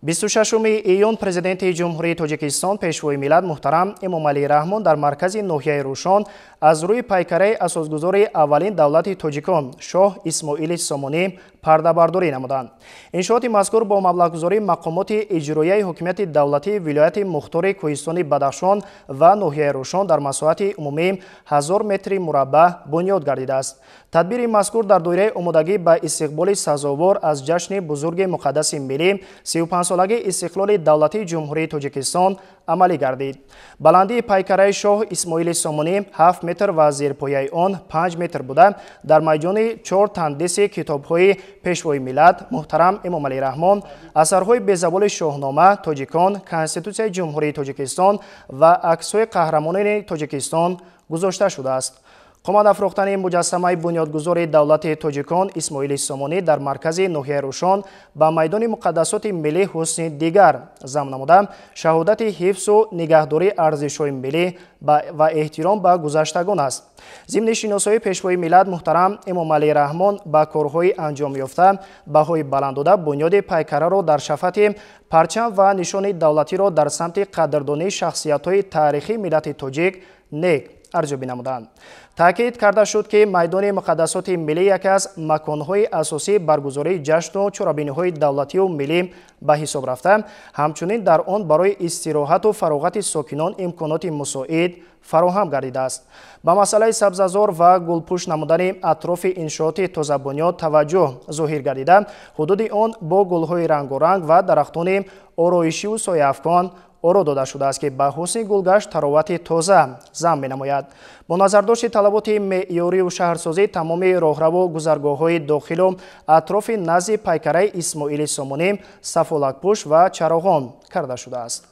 26 июн Президенти Ҷумҳурии Тоҷикистон, Пешвои миллат муҳтарам Эмомалӣ Раҳмон дар маркази ноҳияи Рӯшон аз рӯи пайкараи асосгузори аввалин давлати тоҷикон Шоҳ Исмоили Сомонӣ пардабардорӣ намуданд. Иншооти мазкур бо маблағгузории мақомоти иҷроияи ҳокимияти давлатии вилояти мухтори Кӯҳистони Бадахшон ва ноҳияи Рӯшон дар масоҳати умумии 1000 метри мураббаъ бунёд гардидааст. Тадбири мазкур дар доираи омодагӣ ба истиқболи сазовор аз ҷашни бузурги муқаддаси миллӣ, 35-солагии истиқлоли давлатии Ҷумҳурии Тоҷикистон амалӣ гардид. Баландии пайкараи Шоҳ Исмоили Сомонӣ 7 метр ва зерпояи он 5 метр буда, дар майдони 4 тандиси китобҳои Пешвои миллат муҳтарам Эмомалӣ Раҳмон, асарҳои безаволи Шоҳнома, Тоҷикон, Конститутсияи Ҷумҳурии Тоҷикистон ва аксҳои қаҳрамонони Тоҷикистон гузошта шудааст. Қомат афрохтани муҷассамаи бунёдгузори давлати тоҷикон Исмоили Сомонӣ дар маркази ноҳияи Рӯшон ба майдони муқаддасоти миллӣ ҳусни дигар зам намуда, шаҳодати ҳифзу нигаҳдории арзишҳои миллӣ ва эҳтиром ба гузаштагон аст. Зимни шиносоии Пешвои миллат муҳтарам Эмомалӣ Раҳмон ба корҳои анҷомёфта баҳои баланд дода, бунёди пайкараро дар шафати парчам ва нишони давлатиро дар самти қадрдонии шахсиятҳои таърихии миллати тоҷик нек арзёбӣ намуданд. Таъкид карда шуд, ки майдони муқаддасоти миллӣ яке аз маконҳои асосии баргузории ҷашну чорабиниҳои давлатию миллӣ ба ҳисоб рафта, ҳамчунин дар он барои истироҳату фароғати сокинон имконоти мусоид фароҳам гардидааст. Ба масъалаи сабзазор ва гулпӯш намудани атрофи иншооти тозабунёд таваҷҷӯҳ зоҳир гардида, ҳудуди он бо гулҳои рангоранг ва дарахтони ороишиву сояафкон оро дода шудааст, ки ба ҳусни гулгашт таровати тоза зам менамояд. Бо назардошти талаботи меъёриву шаҳрсозӣ, тамоми роҳраву гузаргоҳҳои дохилу атрофи назди пайкараи Исмоили Сомонӣ сафолакпӯш ва чароғон карда шудааст.